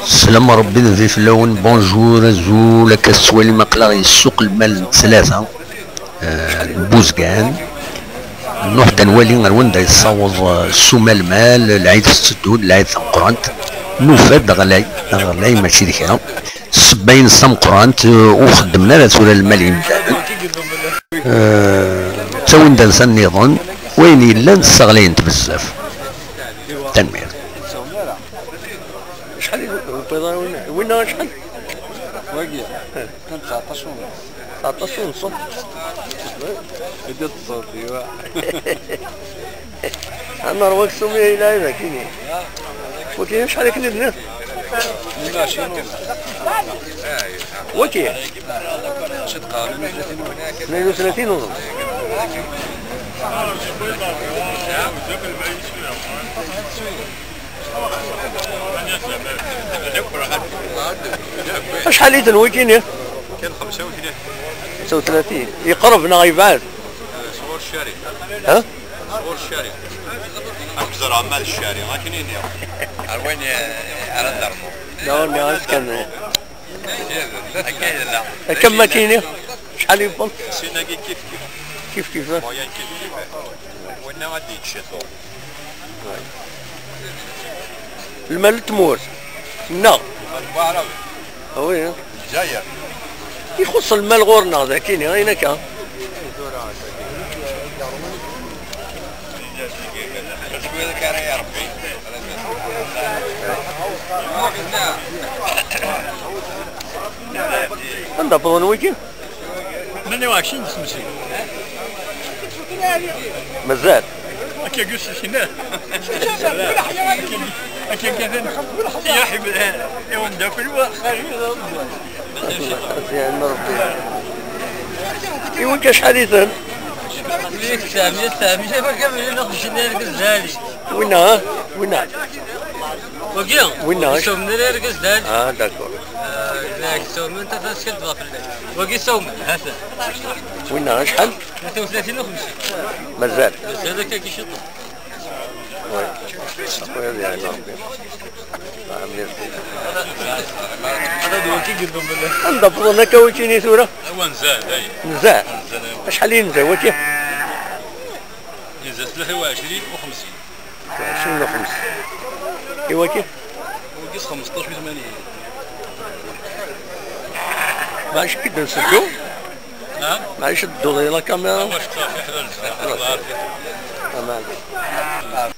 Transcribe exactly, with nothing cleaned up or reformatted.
Sslam Rebbi d bib fell-awen, bonjour, azul, akka tettwalim aql-aɣ di ssuq lmal n ttlata, eh, n Buzgan. Nruḥ-d ad nwali ar wanda yessaweḍ, eh, ssuma lmal, lɛid tetteddu-d, lɛid tameqqrant. Nufa-d ɣlay, ɣlay mačči d kra. Ssebba-ines tameqqrant, eh, ur xeddmen ara tura lmal yemdanen. Eh, ttawin-d ansa nniḍen, wayen yellan sseɣlayen-t bezzaf. Tanemmirt. Acḥal i tewwiḍ ara winna? Winna acḥal? Wagi, kan tseɛṭac ونص. Tseɛṭac ونص. Idiḍ ṣṣut, iwa. Ɛmer, wa aksum i yella d akini. Waki acḥal akken i d-nniḍ? اثنين وعشرين ونص. Waki? اثنين وثلاثين ونص. Acḥal i ten-wikini? كان خمسة وثلاثين. خمسة وثلاثين. Yeqreb neɣ yebɛed? صغور الشارع. ها؟ صغور الشارع. أكزر عمال الشارع، لكن إني. أروين على الدرمو. لا، لا، أسكن. أكيد لا. كم ماكينة؟ شحال يبون؟ سينا كيف كيف. كيف كيف؟ مويان كيف كيف. وإنما دي تشيطو. Lmal n tmurt. Nneɣ. Lmal n waɛrab. Awi. Lezzayer. Ixuṣṣ lmal ɣur-neɣ dagi-ni, ayen akka. Anda wwḍen wigi? ثمانية وعشرين خمسين. مازال. هكا قلت لك هنا. هكا قاعدين. يا حبيبي، يوم داك الوقت. يا عم ربي. إيوا، كاش حديثا؟ ليك سامي، سامي، شايفك قبل نخش نرقص زالي. وينها؟ وينها؟ وقيا؟ وينها؟ شوف من نرقص زالي. آه، داكور. آه، لا، شوف من تفسكت غافل. وقيا سوم، هذا. وينها؟ شحال؟ ثلاثة وثلاثين وخمسين. مازال. بس هذاك كي شطب. وي. أخويا، يا ربي. هذا دوا كي قدم بالله. عند بطولنا كويتيني ثورة. هو نزال، أي. نزال. نزال، أيوة. شحال ينزل وكيف؟ ينزل ثلاثة وعشرين وخمسين. عشرين وخمسين. إيوا كيف؟ هو قيس خمسطاش وثمانين. معليش كي نسدو؟ نعم. معليش تدو لي لا كاميرا. واش صافي حدا نزل. خلاص. الله يعافيك. تمام.